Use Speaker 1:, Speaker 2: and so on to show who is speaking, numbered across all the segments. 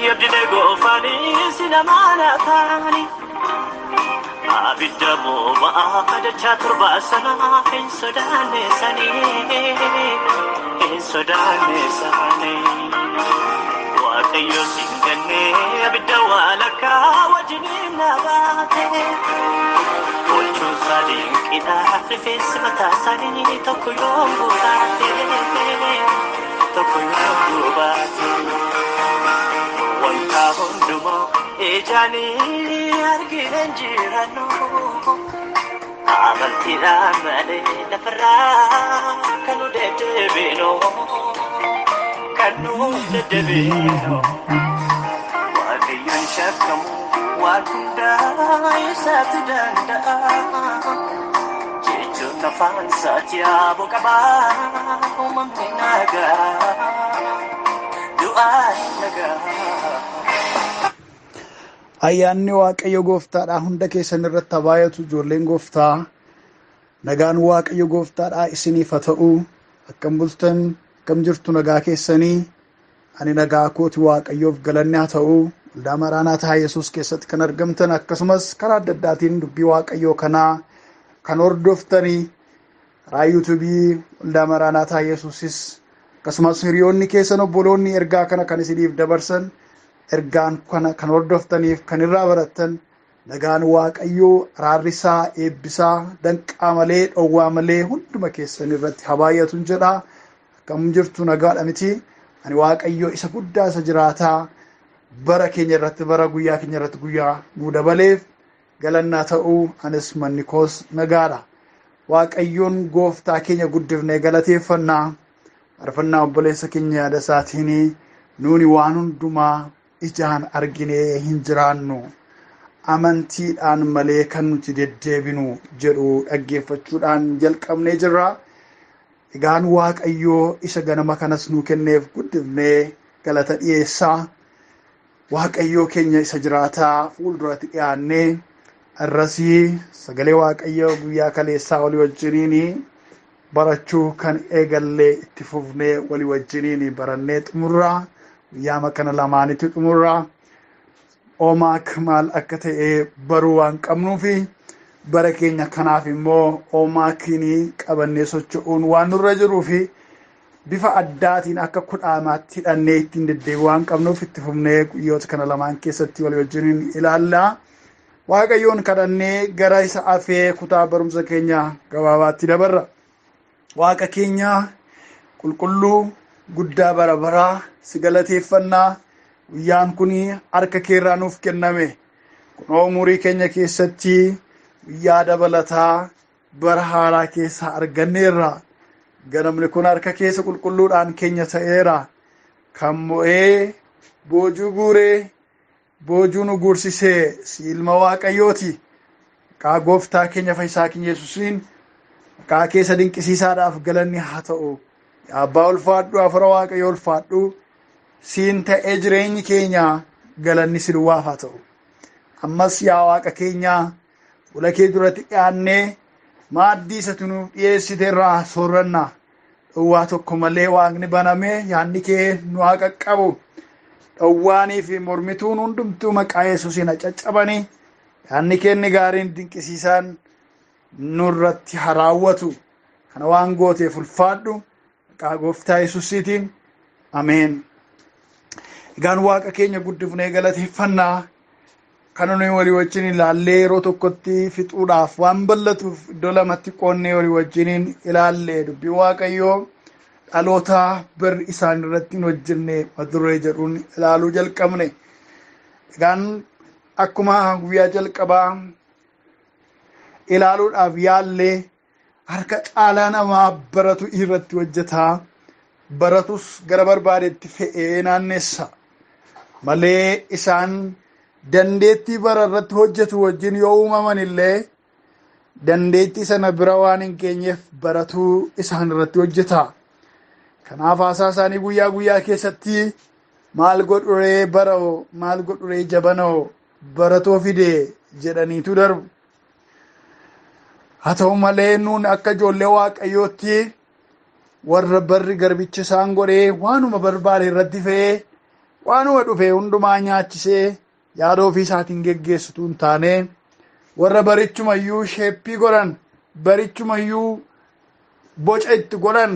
Speaker 1: Abdinegoofanii sinamaanataani abidda boba'aa kadhachaa torbaa sanaa hin sodaanne sanii hin sodaanne sanii Waaqayyo siin kennee abidda walakkaa wajjiniin na baate tolchuun isaa dinqiidha rifeensi mataa isaanii tokko yoo gubaate tokko yoo gubaate. Wanta hundumaa ijaanii argineen jirannu amantiidhaan malee lafarraa kan nu deddeebinu kan nu deddeebinu Waaqayyoon shakkamu waan hundaa isaatu danda'a jechoota afaan isaati yaaboo qabaa uumamni nagaa du'aa nagaa.
Speaker 2: Ayyaanni Waaqayyo gooftaadhaa hunda keessan irratti haa baay'atu. Ijoolleen gooftaa, nagaan Waaqayyo gooftaadhaa isiniif haa ta'u. Akkam bultan? Akkam jirtu? Nagaa keessanii? Ani nagaa kooti, Waaqayyoof galanni haa ta'u. Waldaa Maraanaataa Yesuus keessatti kan argamtan, akkasumas karaa adda addaatiin dubbii Waaqayyoo kanaa kan hordoftanii, karaa yuutuubii Waldaa Maraanaataa Yesuusis, akkasumas hiriyoonni keessan, obboloonni ergaa kana kan isiniif dabarsan, ergaan kana kan hordoftaniif kan irraa barattan, nagaan Waaqayyoo, araarrisaa, eebbisaa danqaa malee, dhowwaa malee hunduma keessan irratti haa baay'atu jedha. Akkam jirtu? Nagaadha miti? Ani Waaqayyoo isa guddaa, isa jiraataa, bara keenya irratti bara, guyyaa keenya irratti guyyaa nuu dabaleef galannaa ta'uu. Anis manni koos nagaadha. Waaqayyoon gooftaa keenya guddifnee galateeffannaa. Faarfannaa obboleessa keenya yaada isaatiin, nuuni waan hundumaa ijaan arginee hin jiraannu, amantiidhaan malee kan nuti deddeebinu jedhu dhaggeeffachuudhaan jalqabnee jirra. Egaan Waaqayyoo isa ganama kanas nuu kenneef guddifnee galata dhiyeessaa. Waaqayyoo keenya isa jiraataa fuulduratti dhiyaannee, irrasii sagalee Waaqayyoo guyyaa kaleessaa walii wajjiniin barachuu kan eegallee itti fufnee walii wajjiniin barannee xumurraa. Guyyaama kana lamaanitti xumurraa. Oomaak maal akka ta'e baruu waan qabnuufi, bara keenya kanaaf immoo oomaakiin qabannee socho'uun waan nurra jiruufi, bifa addaatiin akka kudhaamaatti hidhannee ittiin deddeebi'uu waan qabnuuf, itti fufnee guyyoota kana lamaan keessatti walii wajjiniin ilaallaa. Waaqayyoon kadhannee gara isa afee kutaa barumsa keenya gabaabaatti dabarra. Waaqa keenya qulqulluu guddaa bara baraa, si galateeffannaa. Guyyaan kun harka keerraa nuuf kenname. Kunoo umurii keenya keessatti guyyaa dabalataa bara haaraa keessa arganneerra. Ganamni kun harka keessa qulqulluudhaan keenya ta'eera. Kan mo'ee boojuu guuree boojuu nu guursisee si ilma Waaqayyooti. Maqaa gooftaa keenya fayyisaa keenya Yesuusiin maqaa keessa dinqisiisaadhaaf galanni haa ta'u. Abbaa ulfaadhu, afura Waaqayyo ulfaadhu, siin ta'ee jireenyi keenya, galanni si duwwaaf haa ta'u. Ammas yaa Waaqa keenyaa, fuula kee duratti dhiyaannee maaddii isa nuuf dhiyeessite irraa soorranna. Dhowwaa tokko malee Waaqni banamee yaadni kee nu haa qaqqabu. Dhowwaanii fi mormituun hundumtuu maqaa Yesuusiin haa caccabanii, yaadni kee gaariin dinqisiisaan nurratti haa raawwatu. Kana waan gooteef ulfaadhu, maqaa gooftaa Yesuusiitiin, ameen. Egaan Waaqa keenya guddifnee galateeffannaa. Kana nuyi walii wajjin ilaallee yeroo tokkotti fixuudhaaf waan bal'atuuf, iddoo lamatti qoonnee walii wajjiniin ilaalle. Dubbii Waaqayyoo dhaloota barri isaan irratti hin hojjenne mata duree jedhuun ilaaluu jalqabne. Egaan akkuma guyyaa jalqabaa ilaaluudhaaf yaallee, harka caalaa namaa baratu irratti hojjetaa, baratus gara barbaadetti fe'ee naannessa malee, isaan dandeettii bara irratti hojjetu wajjin yoo uumaman illee, dandeettii sana bira waan hin geenyeef baratuu isaan irratti hojjeta. Kanaaf haasaa isaanii guyyaa guyyaa keessatti "Maal godhuree bara'oo, maal godhuree jabanoo, baratoo fide" jedhaniitu darbu. Haa ta'u malee nuun akka ijoollee Waaqayyootti, warra barri garbicha isaan godhee waanuma barbaade irratti fe'ee Waanuma dhufe hundumaa nyaachisee yaada ofii isaatiin geggeessitu hin taane, warra barichumayyuu sheeppii godhan, barichumayyuu boca itti godhan,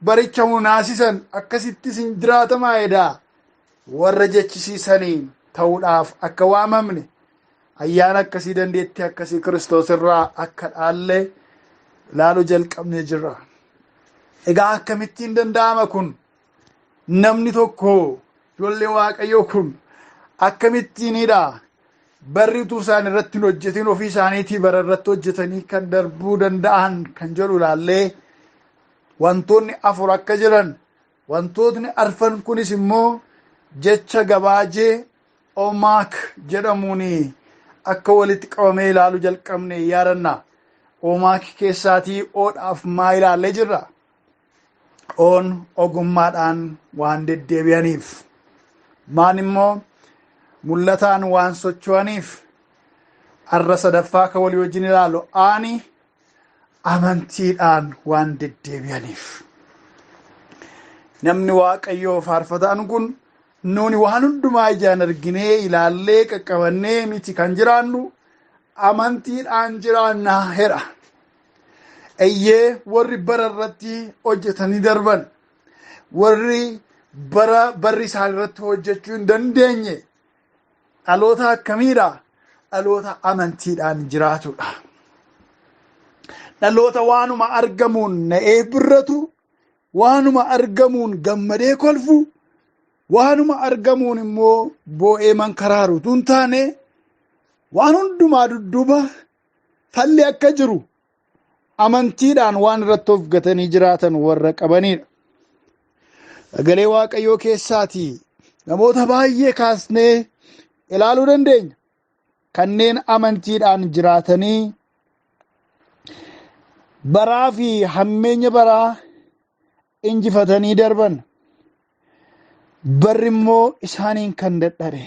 Speaker 2: baricha munaasisan, akkasittis hin jiraatamaa edaa warra jechisiisanii ta'uudhaaf akka waamamne, ayyaana akkasii, dandeettii akkasii Kiristoos irraa akka dhaalle ilaaluu jalqabnee jirra. Egaa akkamittiin danda'ama kun? Namni tokko, ijoollee Waaqayyoo kun akkamittiinidha barri utuu isaan irratti hin hojjetin ofii isaaniitii bara irratti hojjetanii kan darbuu danda'an kan jedhu ilaallee, wantoonni afur akka jiran, wantootni arfan kunis immoo jecha gabaajee OMAAK jedhamuun akka walitti qabamee ilaaluu jalqabne yaadanna. OMAAK keessaatii oodhaaf maa ilaallee jirra? Oon ogummaadhaan waan deddeebi'aniif, maan immoo mul'ataan waan socho'aniif, arra sadaffaa kan walii wajjin ilaalu aani amantiidhaan waan deddeebi'aniif. Namni Waaqayyoo faarfataan kun, nuuni waan hundumaa ijaan arginee, ilaallee, qaqqabannee miti kan jiraannu, amantiidhaan jiraannaa jedha. Eeyyee, warri bara irratti hojjetanii darban, warri bara barri isaan irratti hojjechuu hin dandeenye dhaloota akkamiidha? Dhaloota amantiidhaan jiraatudha. Dhaloota waanuma argamuun na'ee birratu, waanuma argamuun gammadee kolfu, waanuma argamuun immoo boo'ee mankaraaru utuu hin taane, waan hundumaa dudduuba falli akka jiru amantiidhaan waan irratti of gatanii jiraatan warra qabanidha. Sagalee Waaqayyoo keessaatii namoota baay'ee kaasnee ilaaluu dandeenya. Kanneen amantiidhaan jiraatanii baraa fi hammeenya baraa injifatanii darban, barri immoo isaaniin kan dadhabe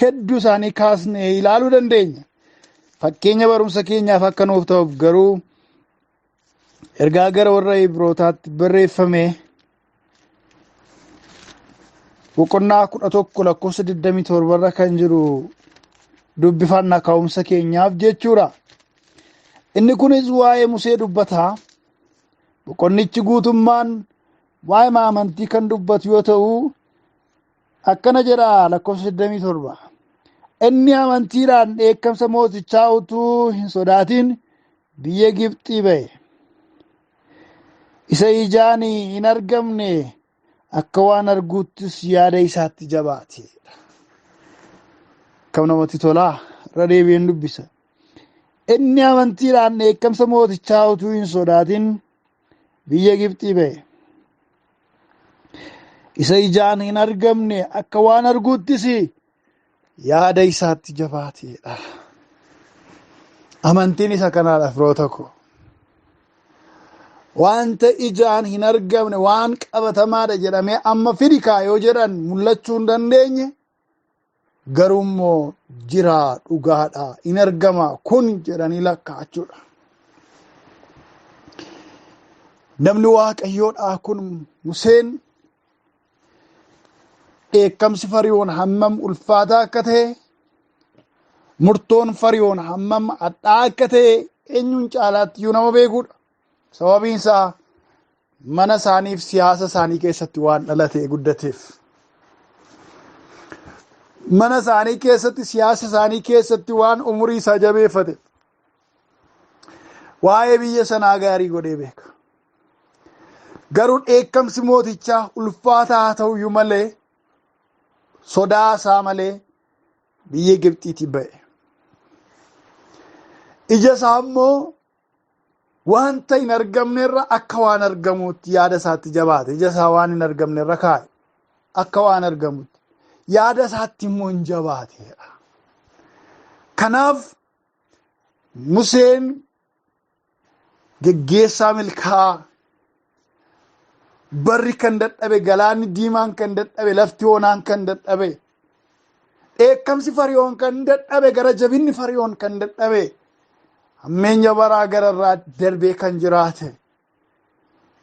Speaker 2: hedduu isaanii kaasnee ilaaluu dandeenya. Fakkeenya barumsa keenyaaf akka nuuf ta'uuf garuu ergaa gara warra Ibrootaatti barreeffame boqonnaa 11 lakkoofsa 27 irra kan jiru dubbifanna, ka'umsa keenyaaf jechuudha. Inni kunis waa'ee Musee dubbata. Boqonnichi guutummaan waa'ee amantii kan dubbatu yoo ta'u, akkana jedha lakkoofsa 27. Inni amantiidhaan dheekkamsa mootichaa utuu hin sodaatin biyya Gibxii ba'e. Isa ijaan hin argamne akka waan arguuttis yaada isaatti jabaate. Akkam namatti tolaa! Irra deebi'een dubbisa. Inni amantiidhaan dheekkamsa mootichaa utuu hin sodaatin biyya Gibxii ba'e. Isa ijaan hin argamne akka waan arguuttis yaada isaatti jabaateedha. Amantiin isa kanaadha, firoota koo. Wanta ijaan hin argamne, waan qabatamaadha jedhamee amma fidi kaa yoo jedhan mul'achuu hin dandeenye, garuu immoo jira, dhugaadha, hin argama kun jedhanii lakkaa'achuudha. Namni Waaqayyoodhaa kun Museen dheekkamsi Fariyoon hammam ulfaataa akka ta'e, murtoon Fariyoon hammam hadhaa akka ta'e eenyuun caalaatti iyyuu nama beekuudha. Sababiin isaa mana isaaniif siyaasa isaanii keessatti waan dhalatee guddateef. Mana isaanii keessatti, siyaasa isaanii keessatti waan umurii isaa jabeeffateef. Waa'ee biyya sanaa gaarii godhee beeka. Garuu dheekkamsi mootichaa ulfaataa haa ta'uyyuu malee, sodaa isaa malee biyya Gibxiitii ba'e. Ija isaa immoo wanta hin argamnerra akka waan argamuutti yaada isaatti jabaate. Ija isaa waan hin argamnerra kaa'e. Akka waan argamutti. Yaada isaatti immoo hin jabaate. Kanaaf Museen geggeessaa milkaa'aa, barri kan dadhabe, galaanni diimaan kan dadhabe, lafti onaan kan dadhabe, dheekkamsi Fariyoon kan dadhabe, gara jabinni Fariyoon kan dadhabe, hammeenya baraa gararraa darbee kan jiraate,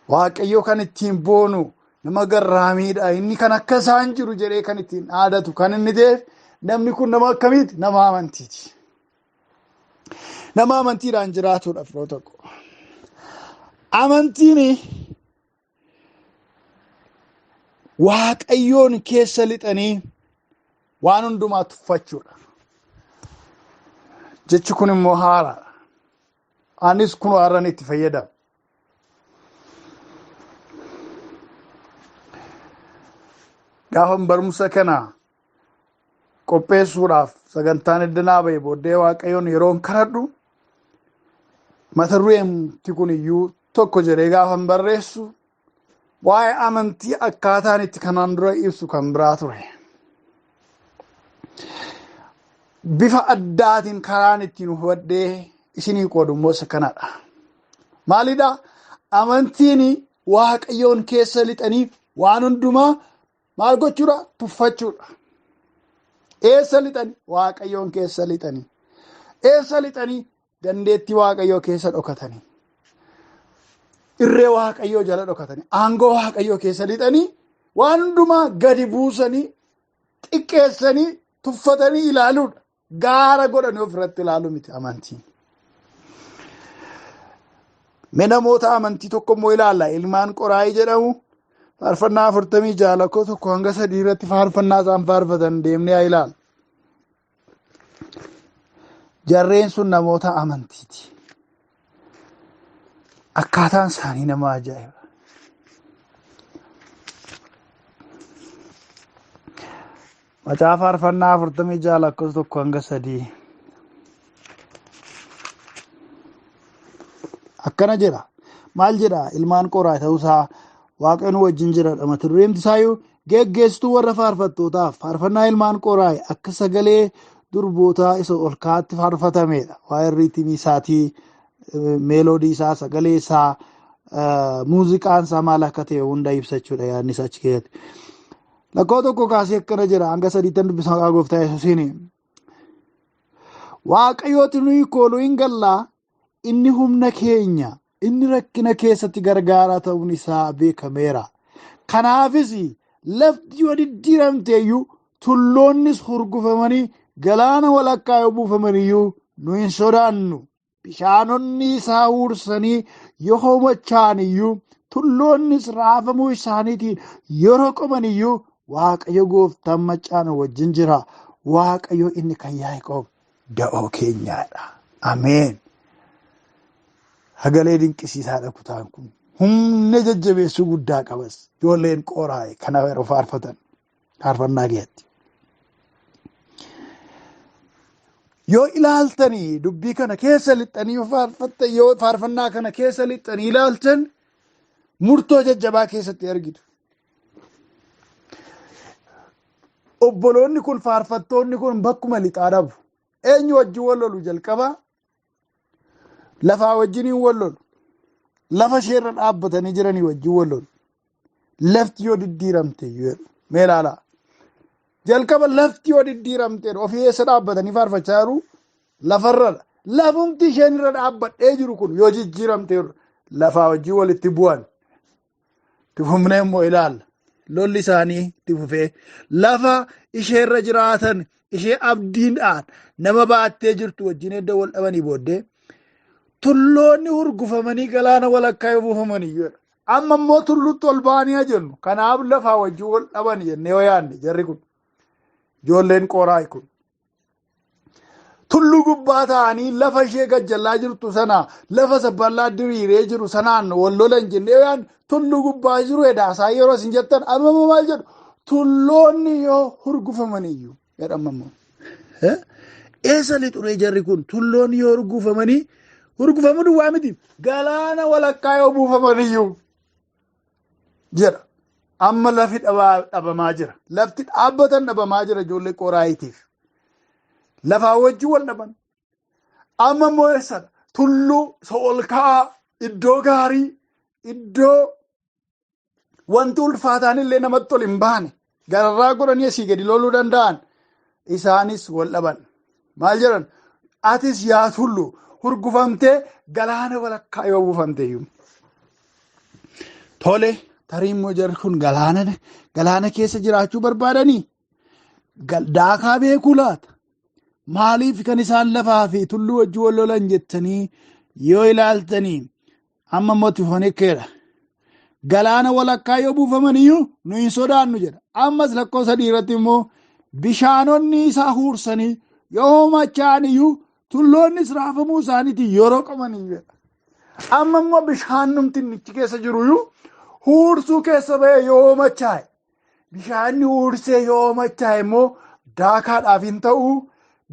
Speaker 2: Waaqayyo kan ittiin boonu Nama garraamiidha. Inni kan akka isaan jiru jedhee kan ittiin dhaadatu kan inni ta'eef namni kun nama akkamiiti? Nama amantiiti. Nama amantiidhaan jiraatudha firoo tokko. Amantiin Waaqayyoon keessa lixanii waan hundumaa tuffachuudha. Jechi kun immoo haaraadha. Anis kun haaraan itti fayyadama. Gaafan barumsa kana qopheessuudhaaf sagantaan eddanaa ba'e booddee Waaqayyoon yeroon kadhadhu mata dureen kun iyyuu tokko jedhee gaafan barreessu waa'ee amantii akkaataan itti kanaan dura ibsu kan biraa ture. Bifa addaatiin karaan ittiin hubadhee isinii qoodu immoo isa kanadha. Maalidha? Amantiin Waaqayyoon keessa lixanii waan hundumaa maal gochuudha? Tuffachuudha. Eessa lixanii? Waaqayyoon keessa lixanii. Eessa lixanii? Dandeettii Waaqayyoo keessa dhokatanii. Irree Waaqayyoo jala dhokatanii. Aangoo Waaqayyoo keessa lixanii waan hundumaa gadi buusanii xiqqeessanii tuffatanii ilaaluudha. Gaara godhanii ofirratti ilaaluu miti amantiin. Mee namoota amantii tokko immoo ilaalla. Ilmaan Qoraayii jedhamu faarfannaa 46 lakkoofsa 1 hanga 3 irratti faarfannaa isaan faarfatan deemnee haa ilaallu. Jarreen sun namoota amantiiti. Akkaataan isaanii nama ajaa'iba. Macaafa faarfannaa 46 lakkoofsa 1 hanga 3. Akkana jedha. Maal jedha? Ilmaan Qoraa ta'uusaa Waaqayyoon wajjin jira. Mata dureen isaayyuu geggeessituu warra faarfattootaaf faarfannaa ilmaan Qoraa akka sagalee durbootaa isa ol kaatti faarfatamedha. Waa'ee rhythm isaatii, melody isaa, sagalee isaa, muuziqaan isaa maal akka ta'e hunda ibsachuudha yaadni isaa achi keessatti. Lakkoo 1 kaasee akkana jira hanga sadiittan dubbisa maqaa gooftaa Yesuusiin. Waaqayyooti nuyi kooluu hin gallaa, inni humna keenya, inni rakkina keessatti gargaaraa ta'uun isaa beekameera. Kanaafis lafti yoo diddiiramte iyyuu, tulloonnis hurgufamanii galaana walakkaa yoo buufaman iyyuu nu hin sodaannu. Bishaanonni isaa huursanii yoo hoomachaa'an iyyuu, tulloonnis raafamuu isaaniitiin yeroo qoman iyyuu, Waaqayyo gooftaan maccaa nu wajjin jira. Waaqayyo inni kan Yaaqoob da'oo keenyaadha. Ameen. Sagalee dinqisiisaadha kutaan kun. Humna jajjabeessuu guddaa qabas. Ijoolleen Qoraa'e kana yeroo faarfatan faarfannaa keessatti. Yoo ilaaltanii dubbii kana keessa lixxanii yoo faarfattan, yoo faarfannaa kana keessa lixxanii ilaaltan, murtoo jajjabaa keessatti argitu. Obboloonni kun, faarfattoonni kun bakkuma lixaa dhabu. Eenyu wajjin wal lolu jalqaba? Lafaa wajjiniin wal lolu. Lafa isheerra dhaabbatanii jiranii wajjin wal lolu. Lafti yoo diddiiramte jedhu. Mee ilaalaa. Jalqaba lafti yoo diddiiramte, ofii eessa dhaabbatanii faarfachaa jiru? Lafarradha. Lafumti isheen irra dhaabbadhee jiru kun yoo jijjiiramte, lafaa wajjin walitti bu'an. Itti fufnee immoo ilaalla. Lolli isaanii itti fufee lafa isheerra jiraatan, ishee abdiidhaan nama baattee jirtu wajjin edda wal dhabanii booddee, tulloonni hurgufamanii galaana walakkaa yoo buufamanii jedha. Amma immoo tullutti ol ba'anii haa jennu. Kanaaf lafaa wajjin wal dhaban jennee yoo yaadne, jarri kun, ijoolleen Qoraa kun, tulluu gubbaa ta'anii lafa ishee gajjallaa jirtu sana, lafa sabballaa diriiree jiru sanaan wal lolan jennee yoo yaadne, tulluu gubbaa jiru edaasaa yeroo isin jettan, amma immoo maal jedhu? Tulloonni yoo hurgufaman iyyuu jedhama immoo. Eessa lixuree jarri kun? Tulloonni yoo hurgufamanii, hurgufamuu duwwaa miti, galaana walakkaa yoo buufaman iyyuu jedha. Amma lafi dhabamaa jira. Lafti dhaabbatan dhabamaa jira ijoollee Qoraayitiif. Lafaa wajjin wal dhaban. Amma immoo eessadha? Tulluu isa ol ka'aa, iddoo gaarii, iddoo wanti ulfaataan illee namatti ol hin baane, gararraa godhanii asii gadi loluu danda'an, isaanis wal dhaban. Maal jedhan? Atis yaa tullu hurgufamtee galaana walakkaa yoo buufamte iyyuu. Tole, Tarii immoo jarri kun galaana keessa jiraachuu barbaadanii? Daakaa beekuu laata? Maaliif kan isaan lafaa fi tulluu wajjin wal lolan jettanii yoo ilaaltanii amma immoo itti fufanii keedha. Galaana walakkaa yoo buufaman iyyuu nu hin sodaannu jedha. Ammas lakkoofsa 3 irratti immoo bishaanonni isaa huursanii yoo machaa'an iyyuu tulloonnis raafamuu isaaniitiin yeroo qaban jedha. Amma immoo bishaan numti inni keessa jiru iyyuu huursuu keessa ba'ee yoo machaa'e, bishaanni huursee yoo machaa'e immoo daakaadhaaf hin ta'u,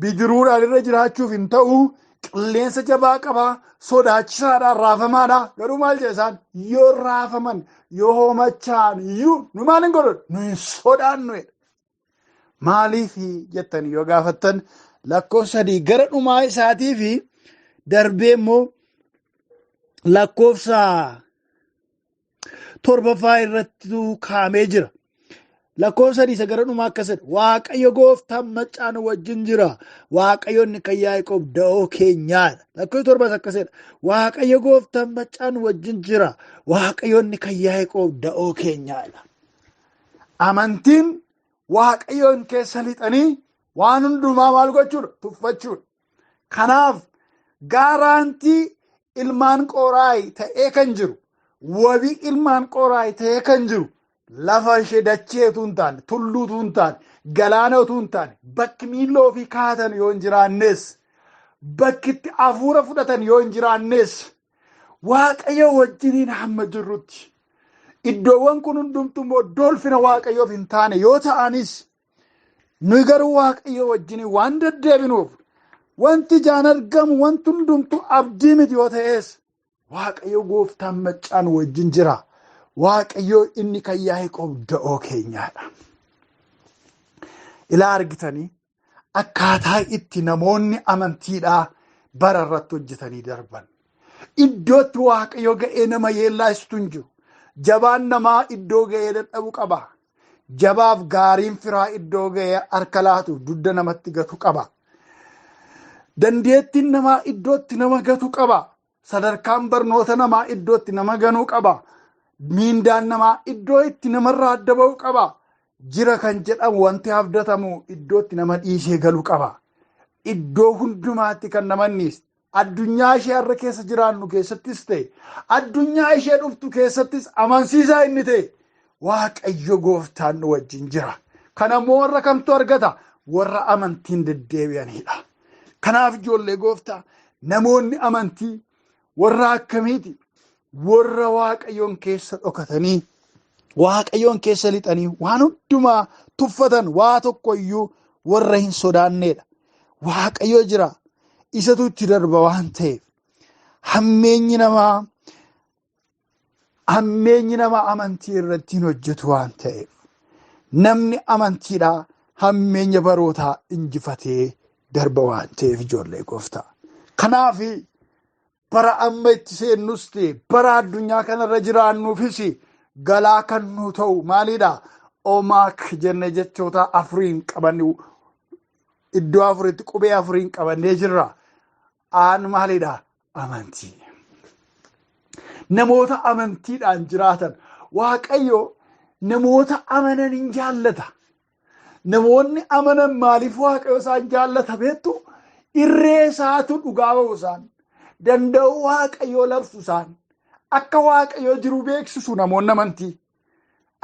Speaker 2: bidiruudhaan irra jiraachuuf hin ta'u, qilleensa jabaa qaba, sodaachisaadha, raafamaadha. Garuu maal jedha isaan? Yoo raafaman, yoo machaa'an iyyuu nu maal hin godhan? Nu hin sodaannu jedha. Maaliif jettan yoo gaafattan lakkoofsa 3 gara dhumaa isaatii fi darbee immoo lakkoofsa 7 irratti kaa'amee jira. Lakkoofsa 3 isa gara dhumaa akkas jedha. Waaqayyo gooftaan maccaa nu wajjin jira. Waaqayyo inni kan Yaaqoob da'oo keenyaadha. Lakkoofsa 7 akkas jedha. Waaqayyo gooftaan maccaa nu wajjin jira. Waaqayyo inni kan Yaaqoob da'oo keenyaadha. Amantiin Waaqayyoon keessa lixanii waan hundumaa maal gochuudha? Tuffachuudha. Kanaaf gaaraantii ilmaan qoraay ta'ee kan jiru, wabii ilmaan qoraay ta'ee kan jiru, lafa ishee dachee utuu hin taane, tulluu utuu hin taane, galaana utuu hin taane, bakki miilla ofii kaatan yoo hin jiraannes, bakki itti hafuura fudhatan yoo hin jiraannes, Waaqayyo wajjiniin hamma jirrutti iddoowwan kun hundumtuu immoo iddoo ulfina Waaqayyoof hin taane yoo ta'anis, nuyi garuu Waaqayyo wajjiniin waan deddeebinuuf wanti ijaan argamu wanti hundumtuu abdii miti yoo ta'es, Waaqayyo gooftaan maccaan wajjin jira. Waaqayyo inni kan Yaaqoob da'oo keenyaadha. Ilaa argitanii akkaataa itti namoonni amantiidhaa bara irratti hojjetanii darban. Iddootti Waaqayyo ga'ee nama yeellaasitu hin jiru. Jabaan namaa iddoo ga'ee dadhabu qaba. Jabaaf gaariin firaa iddoo ga'ee harka laatuuf dugda namatti gatu qaba. Dandeettiin namaa iddootti nama gatu qaba. Sadarkaan barnoota namaa iddootti nama ganuu qaba. Miindaan namaa iddoo itti namarraa adda ba'u qaba. Jira kan jedhamu wanti abdatamu iddootti nama dhiisee galu qaba. Iddoo hundumaatti kan nama dhiise. Addunyaa ishee har'a keessa jiraannu keessattis ta'e, addunyaa ishee dhuftu keessattis amansiisaa inni ta'e, Waaqayyo gooftaan nu wajjin jira. Kana immoo warra kamtu argata? Warra amantiin deddeebi'anidha. Kanaaf ijoollee gooftaa, namoonni amantii warra akkamiiti? Warra Waaqayyoon keessa dhokatanii, Waaqayyoon keessa lixanii waan hundumaa tuffatan, waa tokko iyyuu warra hin sodaanneedha. Waaqayyo jira. Isatu itti darba waan ta'eef. Hammeenyi namaa amantii irratti hin hojjetu waan ta'eef. Namni amantiidhaa hammeenya barootaa injifatee darba waan ta'eef ijoollee gooftaa. Kanaaf bara amma itti seennus ta'e bara addunyaa kanarra jiraannuufis galaa kan nu ta'u maalidha? Omaak jenne jechoota afuriin qabanne iddoo afuritti qubee afuriin qabannee jirra. Aan maalidha? Amantii. Namoota amantiidhaan jiraatan Waaqayyo namoota amanan hin jaallata. Namoonni amanan maaliif Waaqayyo isaan jaallata beektu? Irree isaatu dhugaa ba'u isaan. Danda'uu Waaqayyoo labsu isaan. Akka Waaqayyo jiru beeksisu namoonni amantii.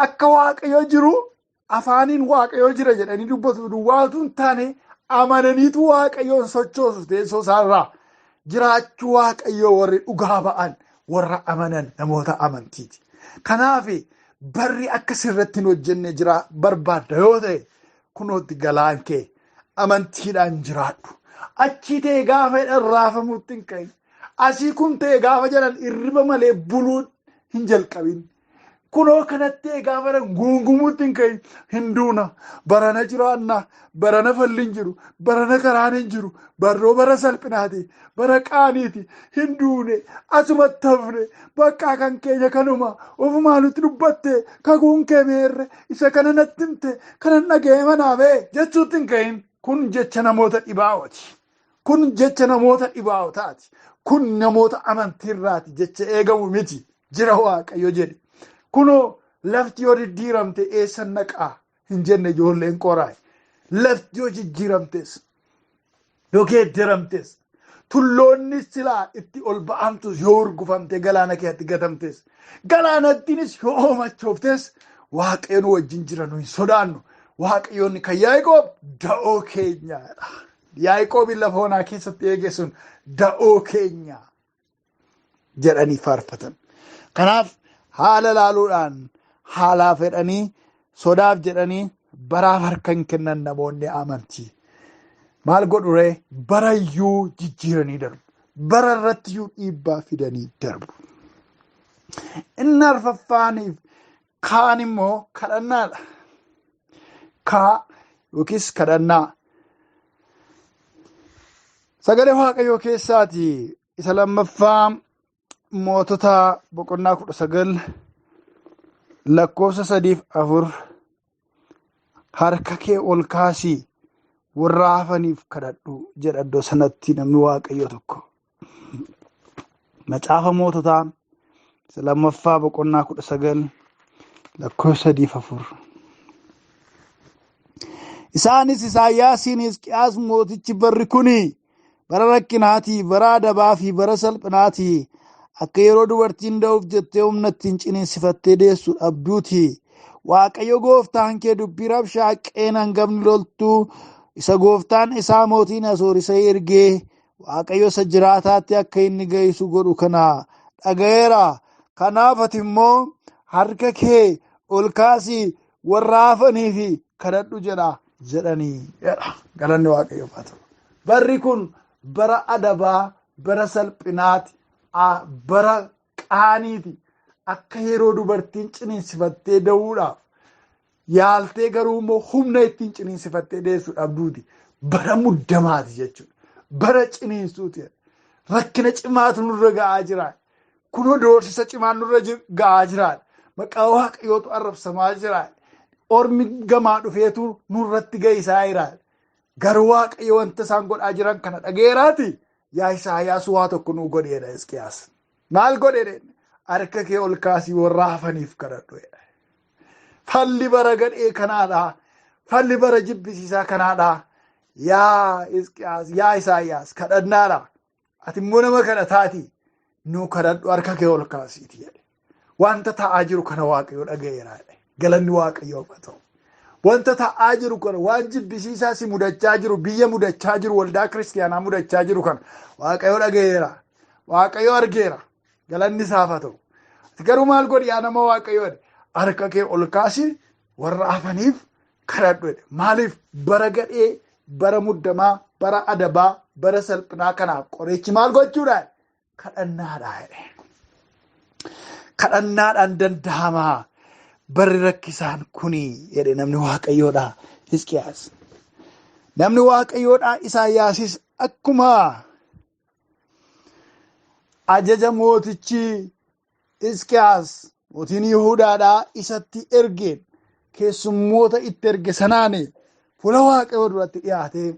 Speaker 2: Akka Waaqayyo jiru afaaniin Waaqayyo jira jedhanii dubbatu duwwaa utuu hin taane amananiitu Waaqayyoon sochoosu teessoo isaarraa. Jiraachuu Waaqayyoo warri dhugaa ba'an warra amanan namoota amantiiti. Kanaaf barri akka sirratti hin hojjenne jira barbaadda yoo ta'e kunootti galaan kee amantiidhaan jiraadhu. Achii ta'e gaafa jedhan raafamuutti hin ka'in. Asii kun ta'e gaafa jedhan irriba malee buluu hin jalqabin. Kunoo kanatti ta'e gaafa jedhan guungumuutti hin ka'in. Hin duuna, barana jiraanna, barana falli hin jiru, barana karaan hin jiru, barroo bara salphinaati, bara qaaniiti, hin duune, asumatti hafne, bakka kan keenya kanuma, ofumaa nutti dubbatte, kakuun kee meerre, isa kana natti himte, kanan dhaga'ee manaa ba'e jechuutti hin ka'in. Kun jecha namoota dhibaa'ooti. Kun jecha namoota dhibaa'otaati. Kun namoota amantiirraati jecha eegamu miti. Jira Waaqayyo jedhe. Kunoo lafti yoo diddiiramte eessan naqaa hin jenne ijoolleen Qoraay. Lafti yoo jijjiiramtes yoo geeddaramtes tulloonni silaa itti ol ba'amtus yoo urgufamte galaana keessatti gatamtes galaanattiinis yoo hoomachooftes Waaqayyo nu wajjin jira, nu hin sodaannu. Waaqayyoonni kan Yaaqoob da'oo keenyaadha. Yaaqoobiin lafa onaa keessatti eege sun da'oo keenya jedhanii faarfatan. Kanaaf haala laaluudhaan, haalaaf jedhanii, sodaaf jedhanii baraaf harka hin kennan namoonni amantii. Maal godhu ree? Barayyuu jijjiiranii darbu. Bara irrattiyyuu dhiibbaa fidanii darbu. Inni arfaffaaniif kaan immoo kadhannaadha. Kaa yookiis kadhannaa. Sagalee Waaqayyoo keessaati isa lammaffaa Mootota boqonnaa 19 lakkoofsa 3 4, harka kee ol kaasii warra hafaniif kadhadhu jedha iddoo sanatti namni Waaqayyoo tokko. Macaafa Moototaa isa lammaffaa boqonnaa 19 lakkoofsa 3 4. Isaanis Isaayyaasiin, Hisqiyaas mootichi, barri kuni bara rakkinaatii, bara adabaa fi bara salphinaatii, akka yeroo dubartiin da'uuf jettee humna ittiin ciniinsifattee deessu dhabduuti. Waaqayyo gooftaan kee dubbii Rabshaaqeen hangafni loltuu isa gooftaan isaa mootiin Asoor isa ergee Waaqayyo isa jiraataatti akka inni ga'isu godhu kana dhaga'eera. Kanaaf ati immoo harka kee ol kaasii warra hafanii fi kadhadhu jedha jedhanii jedha. Galanni Waaqayyoof haa ta'u. Barri kun bara adabaa, bara salphinaati, bara qaaniiti. Akka yeroo dubartiin ciniinsifattee da'uudhaaf yaaltee garuu immoo humna ittiin ciniinsifattee deessu dhabduuti. Bara muddamaati jechuudha. Bara ciniinsuuti. Rakkina cimaatu nurra ga'aa jira. Kunoo doorsisa cimaan nurra ga'aa jira. Maqaa Waaqayyootu arrabsamaa jira. Ormi gamaa dhufeetu nurratti ga'isaa jira. Garuu Waaqayyo wanta isaan godhaa jiran kana dhageeraati. Yaa Isaayyaas, waa tokko nuu godheedha Hisqiyaas. Maal godheedha? Harka kee ol kaasii warra hafaniif kadhadhu jedha. Falli bara gadhee kanaadha. Falli bara jibbisiisaa kanaadha. Yaa Hisqiyaas, yaa Isaayyaas, kadhannaadha. Ati immoo nama kadhataati. Nuu kadhadhu, harka kee ol kaasiiti jedhe. Wanta ta'aa jiru kana Waaqayyo dhaga'eera jedhe. Galanni Waaqayyoof haa ta'u. Wanta ta'aa jiru kana, waan jibbisiisaa si mudachaa jiru, biyya mudachaa jiru, waldaa kiristiyaanaa mudachaa jiru kana Waaqayyo dhaga'eera. Waaqayyo argeera. Galanni isaaf haa ta'u. Ati garuu maal godhi, yaa nama Waaqayyo jedhe? Harka kee ol kaasi, warra hafaniif kadhadhu jedhe. Maaliif? Bara gadhee, bara muddamaa, bara adabaa, bara salphinaa kanaaf qorichi maal gochuudha? Kadhannaadha jedhe. Kadhannaadhaan danda'amaa barri rakkisaan kuni jedhe namni Waaqayyoodha Hisqiyaas. Namni Waaqayyoodha Isaayyaasis akkuma ajaja mootichi Hisqiyaas mootiin Yihuudaadhaa isatti ergeen, keessummoota itti erge sanaan, fuula Waaqayyoo duratti dhiyaatee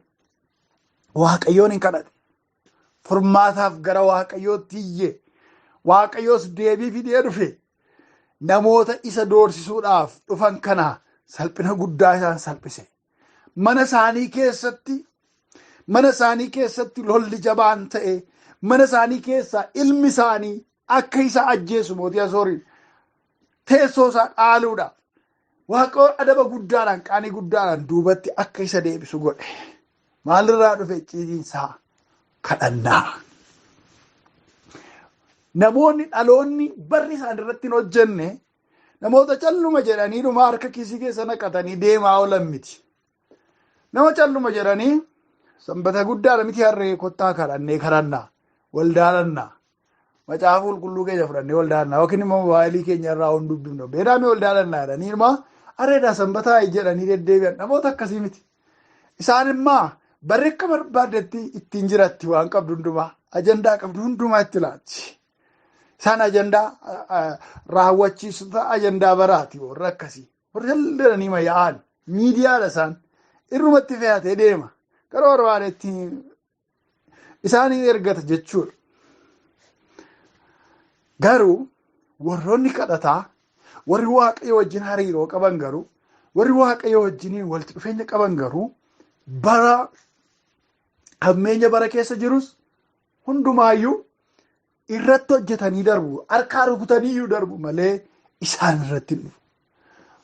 Speaker 2: Waaqayyoon hin kadhate. Furmaataaf gara Waaqayyootti iyye. Waaqayyoos deebii fidee dhufe. Namoota isa doorsisuudhaaf dhufan kana salphina guddaa isaan salphise. Mana isaanii keessatti lolli jabaan ta'e, mana isaanii keessaa ilmi isaanii akka isa ajjeesu mootii Asooriin teessoo isaa dhaaluudhaaf Waaqayyo adaba guddaadhaan, qaanii guddaadhaan duubatti akka isa deebisu godhe. Maalirraa dhufe icciitiinsaa? Kadhannaa. Namoonni dhaloonni barri isaan irratti hin hojjenne namoota calluma jedhanii dhuma harka kiisii keessa naqatanii deemaa oolan miti. Nama calluma jedhanii sanbata guddaadha miti harree, kottaa kadhannee kadhannaa, waldaadhannaa, macaafa qulqulluu keenya fudhannee waldaadhannaa, yookiin immoo moobaayilii keenya irraa waan dubbifnu beedhaamee waldaadhannaa jedhanii ilma harreedhaa sanbataa jedhanii deddeebi'an namoota akkasii miti. Isaan immoo barri akka barbaadetti ittiin jiratti, waan qabdu hundumaa, ajandaa qabdu hundumaa itti laatti. Isaan ajandaa raawwachiisota ajandaa baraati warra akkasii. Warra jal'anii yaa'an miidiyaadha isaan. Irrumatti fe'atee deema. Gara barbaadetti isaanii ergata jechuudha. Garuu warroonni kadhataa, Warri Waaqayyo wajjin hariiroo qaban garuu, warri Waaqayyo wajjiniin walitti dhufeenya qaban garuu bara hammeenya bara keessa jirus hundumaayyuu irratti hojjetanii darbu, harkaa rukutaniiyyuu darbu malee isaan irratti hin dhufu.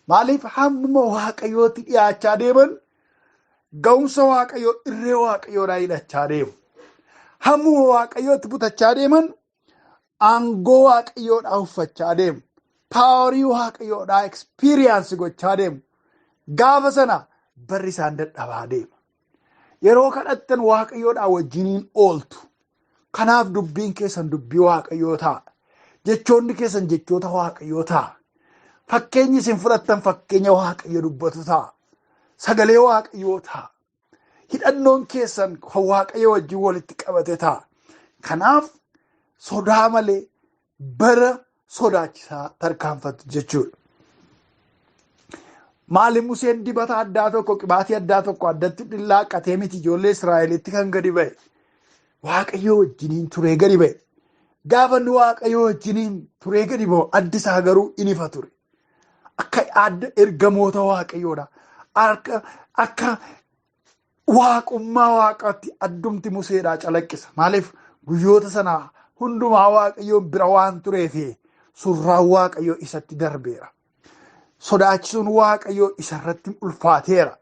Speaker 2: Maaliif hammuma Waaqayyootti dhiyaachaa deeman ga'umsa Waaqayyoo irree Waaqayyoodhaa hidhachaa deemu. Hammuma Waaqayyootti butachaa deeman aangoo Waaqayyoodhaa uffachaa deemu. Paawarii Waaqayyoodhaa ekspiriyaansi gochaa deemu. Gaafa sana barri isaan dadhabaa deema. Yeroo kadhattan Waaqayyoodhaa wajjiniin ooltu. Kanaaf dubbiin keessan dubbii Waaqayyoo ta'a. Jechoonni keessan jechoota Waaqayyoo ta'a. Fakkeenyi isin fudhattan fakkeenya Waaqayyo dubbatu ta'a. Sagalee Waaqayyoo ta'a. Hidhannoon keessan kan Waaqayyo wajjin walitti qabate ta'a. Kanaaf sodaa malee bara sodaachisaa tarkaanfattu jechuudha. Maali Museen dibata addaa tokko qibaatii addaa tokko addatti dhillaaqatee miti ijoollee Israa'elitti kan gadi ba'e. Waaqayyo wajjiniin turee gadi ba'e. Gaafa inni Waaqayyo wajjiniin turee gadi ba'u addi isaa garuu in ifa ture. Akka adda ergamoota Waaqayyoodha. Akka waaqummaa Waaqaatti addumti Museedhaa calaqqisa. Maaliif guyyoota sana hundumaa Waaqayyoon bira waan tureef surraan Waaqayyoo isatti darbeera. Sodaachisuun Waaqayyoo isarratti ulfaateera.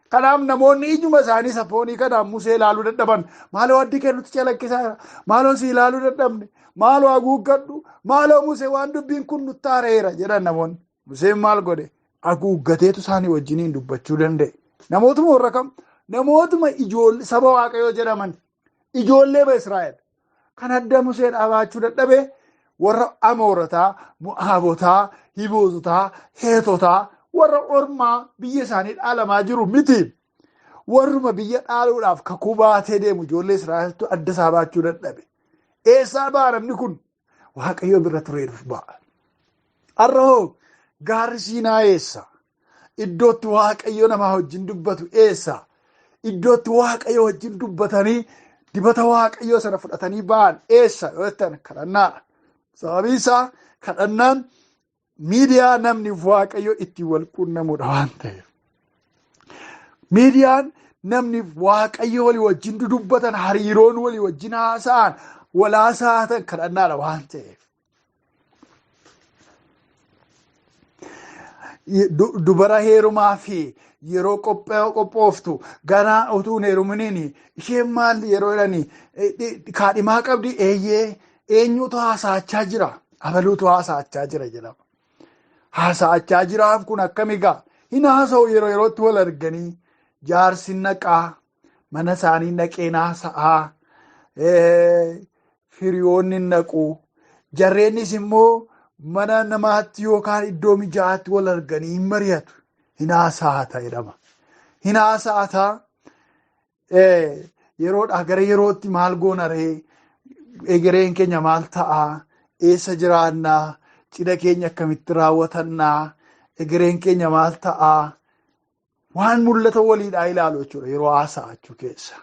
Speaker 2: Kanaaf namoonni ijuma isaanii safoonii kanaan Musee ilaaluu dadhaban. Maaloo addi kee nutti calaqqisaa jira. Maaloo si ilaaluu dadhabne. Maaloo haguuggadhu. Maaloo Musee waan dubbiin kun nutti haareera jedhan namoonni. Museen maal godhe? Haguuggateetu isaanii wajjiniin dubbachuu danda'e. Namootuma warra kam? Namootuma ijoollee saba Waaqayyoo jedhaman. Ijoollee Israa'el. Kan adda Musee dhaabachuu dadhabe warra Amoorataa, Mo'aabotaa, Hiboototaa, Heetotaa, warra ormaa biyya isaanii dhaalamaa jiru miti. Warruma biyya dhaaluudhaaf kakuu baatee deemu ijoollee Israa'eltu adda isaa baachuu dadhabe. Eessaa ba'a namni kun? Waaqayyo bira turee dhufu ba'a. Har'a hoo gaarri Siinaa eessa? Iddootti Waaqayyo namaa wajjin dubbatu eessa? Iddootti Waaqayyo wajjin dubbatanii dibata Waaqayyoo sana fudhatanii ba'an eessa? Yoo jettan kadhannaadha. Sababiin isaa kadhannaan miidiyaa namni Waaqayyo ittiin wal quunnamudha waan ta'eef. Miidiyaan namni Waaqayyo walii wajjin dudubbatan, hariiroon walii wajjin haasa'an, wal haasa'atan kadhannaadha waan ta'eef. Dubara heerumaa fi yeroo qophooftu ganaa utuu hin heeruminiin isheen maal yeroo jedhani kaadhimaa qabdi eeyyee eenyutu haasa'achaa jira? Abaluutu haasa'achaa jira jedhama. Haasa'achaa jiraan kun akkami egaa? Hin haasa'u yeroo yerootti wal arganii jaarsi naqaa mana isaanii naqeen haasa'aa hiriyoonni naqu jarreennis immoo mana namaatti yookaan iddoo mijaa'aatti wal arganii hin mari'atu. Hin haasa'ata jedhama. Hin haasa'ata yeroodhaa gara yerootti maal goona ree? Egereen keenya maal ta'a? Eessa jiraannaa? Cidha keenya akkamitti raawwatannaa? Egereen keenya maal ta'a? Waan mul'ata waliidhaa ilaalu jechuudha yeroo haasa'achuu keessa.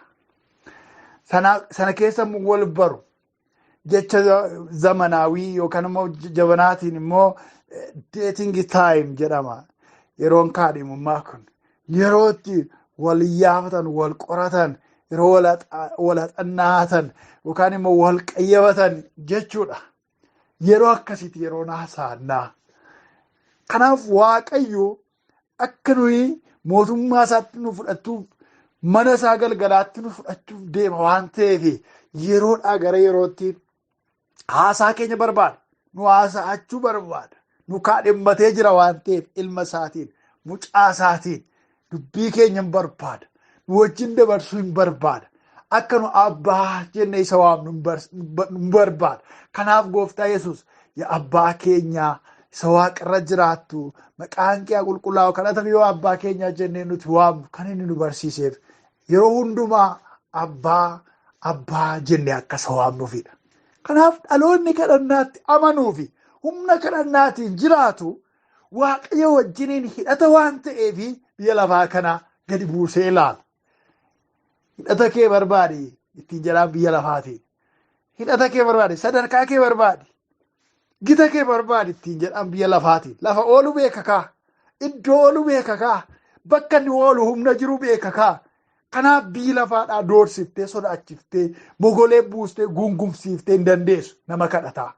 Speaker 2: Sana keessa immoo wal baru. Jecha zamanaawii yookaan immoo jabanaatiin immoo dating time jedhama. Yeroon kaadhimummaa kun yeroo itti wal iyyaafatan, wal qoratan, yeroo wal haxannaatan yookaan immoo wal qayyabatan jechuudha. Yeroo akkasiiti yeroo haasa'annaa. Kanaaf Waaqayyo akka nuyi mootummaa isaatti nu fudhachuuf mana isaa galgalaatti nu fudhachuuf deema waan ta'eef yeroodhaa gara yerootti haasaa keenya barbaada. Nu haasa'achuu barbaada. Nu kaadhimmatee jira waan ta'eef ilma isaatiin, mucaa isaatiin dubbii keenya hin barbaada. Nu wajjin dabarsuu hin barbaada. Akka nu abbaa jennee isa waamnu hin barbaada. Kanaaf gooftaa Yesuus yaa abbaa keenyaa isa waaqarra jiraattu maqaan kee haa qulqullaa'u kadhatame yoo abbaa keenyaa jennee nuti waamnu kan inni nu barsiiseef yeroo hundumaa abbaa abbaa jennee akka isa waamnuufidha. Kanaaf dhaloonni kadhannaatti amanuu fi humna kadhannaatiin jiraatu Waaqayyo wajjiniin hidhata waan ta'eef biyya lafaa kana gadi buusee ilaala. Hidhata kee barbaadi ittiin jedhaan biyya lafaatiin. Hidhata kee barbaadi, sadarkaa kee barbaadi. Gita kee barbaadi ittiin jedhan biyya lafaatiin. Lafa oolu beeka kaa. Iddoo oolu beeka kaa. Bakka inni oolu humna jiru beeka kaa. Kanaaf biyyi lafaadhaa doorsiftee, sodaachiftee, mogolee buustee, gungumsiiftee hin dandeessu nama kadhataa.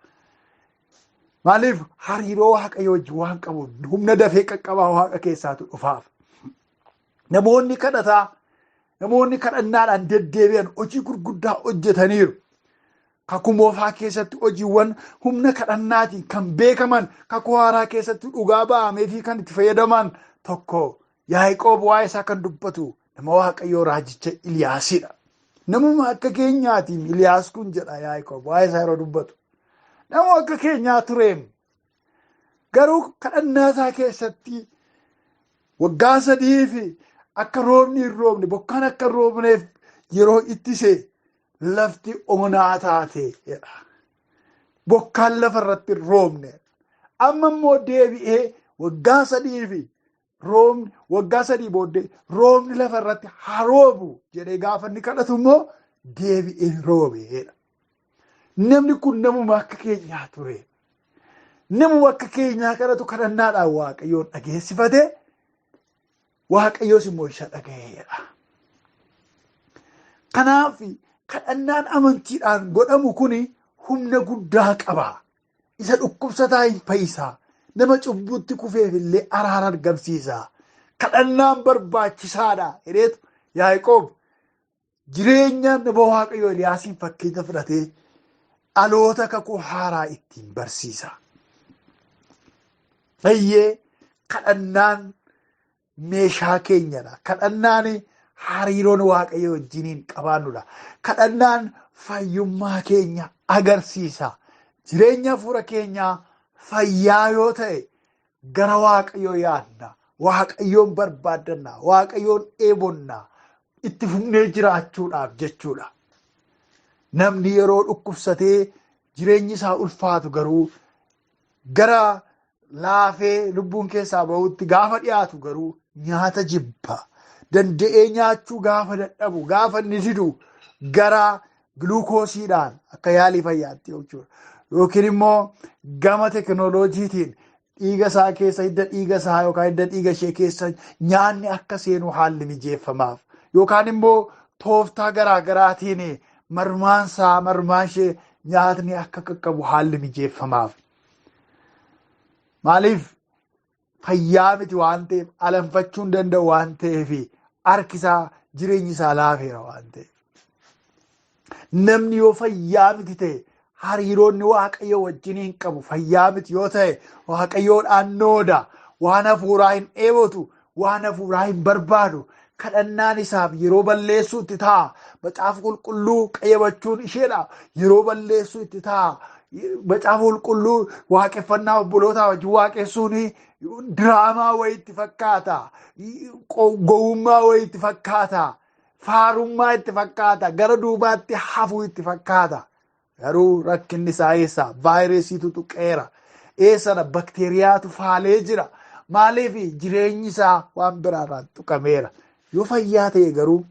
Speaker 2: Maaliif? Hariiroo Waaqayyoo wajjin waan qabu humna dafee qaqqabaa Waaqa keessaatu dhufaaf. Namoonni kadhataa, namoonni kadhannaadhaan deddeebi'an hojii gurguddaa hojjetaniiru. Kakuu moofaa keessatti hojiiwwan humna kadhannaatiin kan beekaman, kakuu haaraa keessatti dhugaa ba'amee fi kan itti fayyadaman tokko Yaaqoob waa'ee isaa kan dubbatu nama Waaqayyoo raajicha Iliyaasidha. Namuma akka keenyaatiin Iliyaas kun jedha Yaaqoob waa'ee isaa yeroo dubbatu. Nama akka keenyaa tureem. Garuu kadhannaa isaa keessatti waggaa 3 fi akka roobni hin roobne, bokkaan akka hin roobneef yeroo ittise lafti onaa taate jedha. Bokkaan lafa irratti hin roobne. Amma immoo deebi'ee waggaa 3 fi roobni, waggaa 3 booddee roobni lafa irratti haa roobu jedhee gaafa inni kadhatu immoo deebi'ee roobe jedha. Namni kun namuma akka keenyaa ture. Namuma akka keenyaa kadhatu kadhannaadhaan Waaqayyoon dhageessifate, Waaqayyoos immoo isa dhaga'eedha. Kanaaf kadhannaan amantiidhaan godhamu kuni humna guddaa qaba. Isa dhukkubsataa hin fayyisa. Nama cubbutti kufeef illee araara argamsiisa. Kadhannaan barbaachisaadha jedheetu Yaaqoob jireenya nama Waaqayyoo Eliyaasiin fakkeenya fudhatee dhaloota kakuu haaraa ittiin barsiisa. Eeyyee, kadhannaan meeshaa keenyadha. Kadhannaan hariiroon Waaqayyoo wajjiniin qabaannudha. Kadhannaan fayyummaa keenya agarsiisa. Jireenya hafuura keenyaa fayyaa yoo ta'e gara Waaqayyoo yaadna. Waaqayyoon barbaaddanna. Waaqayyoon dheebonna. Itti fufnee jiraachuudhaaf jechuudha. Namni yeroo dhukkubsatee jireenyi isaa ulfaatu garuu gara laafee lubbuun keessaa bahutti gaafa dhiyaatu garuu nyaata jibba. Danda'ee nyaachuu gaafa dadhabu, gaafa inni didu gara giluukoosiidhaan akka yaalii fayyaatti jechuudha. Yookiin immoo gama teekinooloojiitiin dhiiga isaa keessa, hidda dhiiga isaa yookaan hidda dhiiga ishee keessa nyaanni akka seenu haalli mijeeffamaaf. Yookaan immoo tooftaa garaa garaatiin marmaan isaa, marmaan ishee nyaatni akka qaqqabu haalli mijeeffamaaf. Maaliif? Fayyaa miti waan ta'eef, alanfachuu hin danda'u waan ta'eef, harki isaa jireenyi isaa laafeera waan ta'eef. Namni yoo fayyaa miti ta'e, hariiroonni Waaqayyoo wajjin hin qabu fayyaa miti yoo ta'e, Waaqayyoodhaan nooda, waan hafuuraa hin dheebotu, waan hafuuraa hin barbaadu, kadhannaan isaaf yeroo balleessuu itti ta'a. Macaafa qulqulluu qayyabachuun isheedha yeroo balleessuu itti ta'a. Macaafa qulqulluu waaqeffannaa obbolootaa wajjin waaqessuun diraamaa wayii itti fakkaata, gowwummaa wayii itti fakkaata, faarummaa itti fakkaata, gara duubaatti hafuu itti fakkaata. Garuu rakkinni isaa eessa? Vaayirasiitu tuqeera. Eessadha? Bakteeriyaatu faalee jira. Maaliif? Jireenyi isaa waan biraarraan tuqameera. Yoo fayyaa ta'e garuu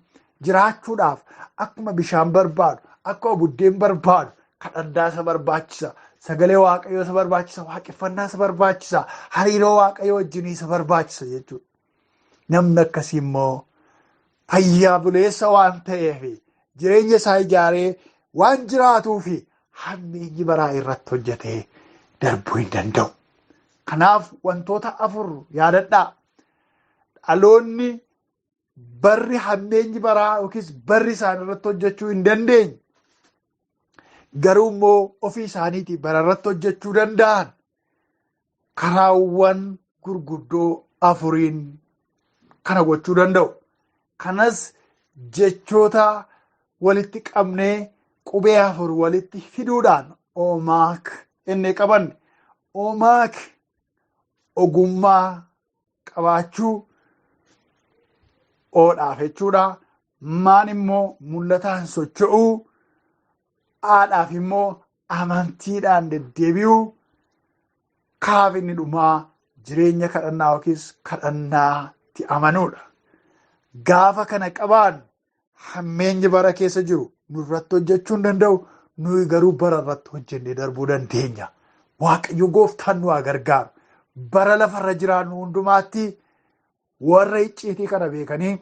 Speaker 2: jiraachuudhaaf akkuma bishaan barbaadu, akkuma buddeen barbaadu, kadhannaa isa barbaachisa, sagalee Waaqayyoo isa barbaachisa, waaqeffannaa isa barbaachisa, hariiroo Waaqayyoo wajjin isa barbaachisa jechuudha. Namni akkasii immoo fayyaa buleessa waan ta'eef jireenya isaa ijaaree waan jiraatuu fi hammeenyi baraa irratti hojjetee darbuu hin danda'u. Kanaaf wantoota 4 yaadadhaa. Dhaloonni barri hammeenyi baraa yookiis barri isaan irratti hojjechuu hin dandeenye, garuu immoo ofii isaaniitii bara irratti hojjechuu danda'an karaawwan gurguddoo 4 kana gochuu danda'u. Kanas jechoota walitti qabnee qubee 4 walitti fiduudhaan Oomaak inni qabanne. Oomaak ogummaa qabaachuu oodhaaf jechuudha. Maan immoo mul'ataan socho'uu, aadhaaf immoo amantiidhaan deddeebi'uu, kaaf inni dhumaa jireenya kadhannaa yookiis kadhannaatti amanuudha. Gaafa kana qabaan hammeenyi bara keessa jiru nurratti hojjechuu hin danda'u, nuyi garuu bara irratti hojjennee darbuu dandeenya. Waaqayyo gooftaan nu haa gargaaru. Bara lafarra jiraannu hundumaatti warra icciitii kana beekanii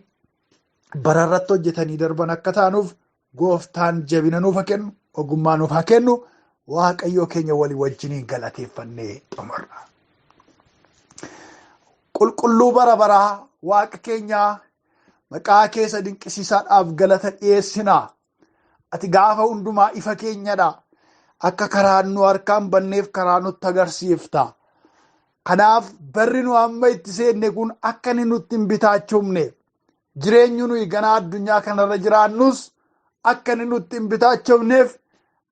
Speaker 2: bara irratti hojjetanii darban akka taanuuf gooftaan jabina nuuf haa kennu, ogummaa nuuf haa kennu. Waaqayyo keenya walii wajjiniin galateeffannee xumurra. Qulqulluu bara baraa Waaqa keenyaa, maqaa keessa dinqisiisaadhaaf galata dhiyeessinaa. Ati gaafa hundumaa ifa keenyadha. Akka karaan nu harkaan banneef karaa nutti agarsiifta. Kanaaf barri nu amma itti seenne kun akka inni nutti hin bitaachofne, jireenyi nuyi ganaa addunyaa kanarra jiraannus akka inni nutti hin bitaachofneef,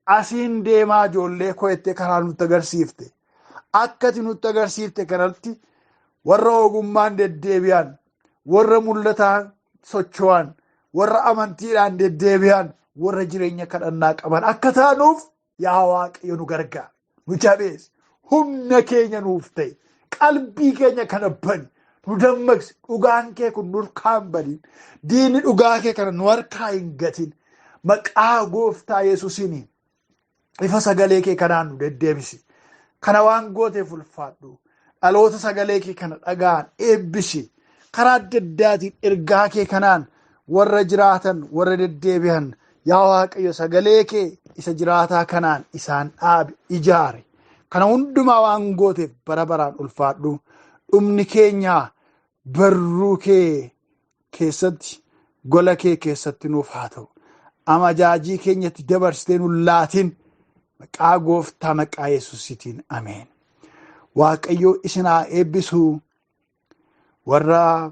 Speaker 2: asiin deemaa ijoollee koo jettee karaa nutti agarsiifte. Akka ati nutti agarsiifte kanatti warra ogummaan deddeebi'an, warra mul'ataan socho'an, warra amantiidhaan deddeebi'an, warra jireenya kadhannaa qaban akka taanuuf yaa Waaqayyo nu gargaara. Nu jabeessi. Humna keenya nuuf ta'e. Qalbii keenya kana bani. Nu dammaqsi. Dhugaan kee kun nurkaa hin badin. Diinni dhugaa kee kana nu harkaa hin gatin. Maqaa gooftaa Yesuusiin ifa sagalee kee kanaan nu deddeebisi. Kana waan gooteef ulfaadhu. Dhaloota sagalee kee kana dhaga'an eebbisi. Karaa adda addaatiin ergaa kee kanaan warra jiraatan, warra deddeebi'an, yaa Waaqayyo sagalee kee isa jiraataa kanaan isaan dhaabi, ijaari. Kana hundumaa waan gooteef bara baraan ulfaadhu. Dhumni keenya barruu kee keessatti, gola kee keessatti nuuf haa ta'u. Amajaajii keenyatti dabarsitee nu laatin. Maqaa gooftaa maqaa Yesuusiitiin ameen. Waaqayyo isin haa eebbisu. Warra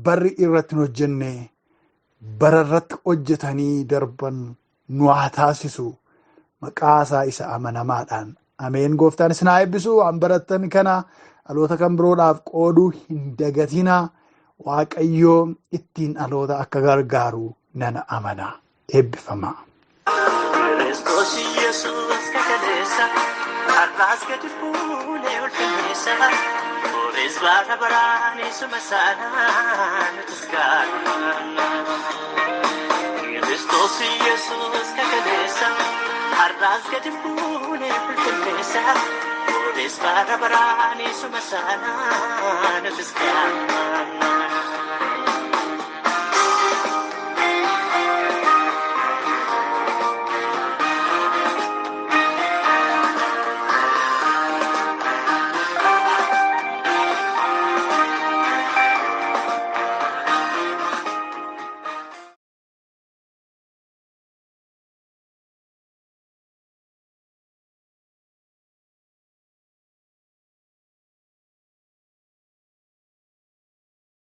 Speaker 2: barri irratti hin hojjenne bara irratti hojjetanii darban nu haa taasisu. Maqaa isaa isa amanamaadhaan. Ameen. Gooftaan isin haa eebbisu. Waan barattan kana dhaloota kan biroodhaaf qooduu hin dagatinaa. Waaqayyo ittiin dhaloota akka gargaaru nan amana. Eebbifamaa.
Speaker 1: Kiristoos Yesuus kakaleessa, har'aas gadi fuunee ulfinneessa. Boris bara baraan isuma sana nutis gaadha. Kiristoos Yesuus kakaleessa, har'aas gadi fuunee ulfinneessa. Boris bara baraan isuma sana nutis gaadha.